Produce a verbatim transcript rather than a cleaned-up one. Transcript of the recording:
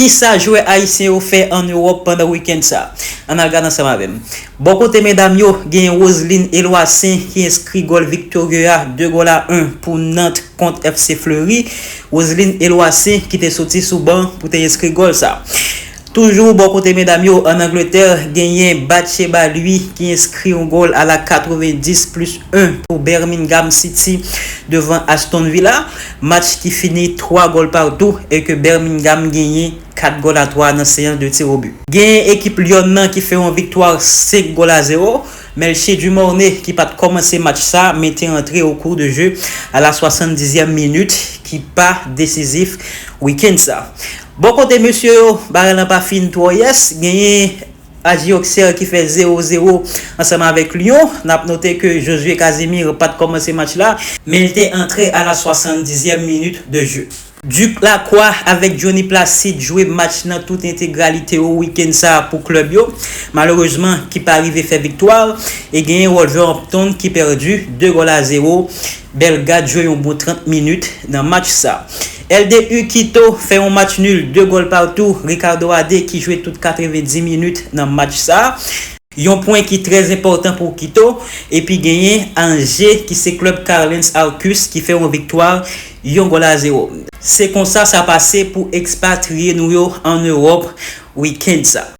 Kisa jwè ayisyen yo fè ann Ewòp pandan wikenn sa? Ann al gade ansanm avè m. Bò kote medam yo, genyen Roseline Eloissaint ki enskri gòl viktorye a, de gòl a en pou Nantes kont F C Fleury. Roseline Eloissaint ki te soti sou ban pou te enskri gòl sa. Toujou bò kote medam yo, ann Angletè, genyen Bathsheba Louis ki enskri yon gòl a la katrevendis plis en pou Birmingham City devan Aston Villa. Match ki fini twa gòl patou e ke Birmingham genyen kat gòl a twa nan seyans de tir au but. Genyen ekip Lyon nan ki fè yon viktwa senk gòl a zewo. Melchie Dumornay, ki pa t kòmanse match sa, men te antre au cours de jeu a la swasanndizyèm minit, ki pa desizif wikenn sa. Bò kote mesye yo, bagay lan pa fin twò yès, genyen Aji Auxerre ki fè zewo zewo ansanm avèk Lyon. N ap note ke Josué Casimir pa t kòmanse match la, men l te antre a la swasanndizyèm minit de jeu. Duc Lacroix avèk Johnny Placide jwe match nan tout entegralite yo wikenn sa a pou klèb yo, malerezman ki pa rive fè viktwa, e genyen Wolverhampton ki pèdi de gòl a zewo. Bellegarde jwe yon bon trant minit nan match sa. L D U Quito fè yon match nil, de gòl patou. Ricardo Ade ki jwe tout katrevendis minit nan match sa. Yon pwen ki trè enpòtan pou Quito, epi genyen Angers ki se klèb Carlens Arcus ki fè yon viktwa, yon gòl a zewo. Se konsa sa pase pou ekspatriye nou yo ann Ewòp wikenn sa.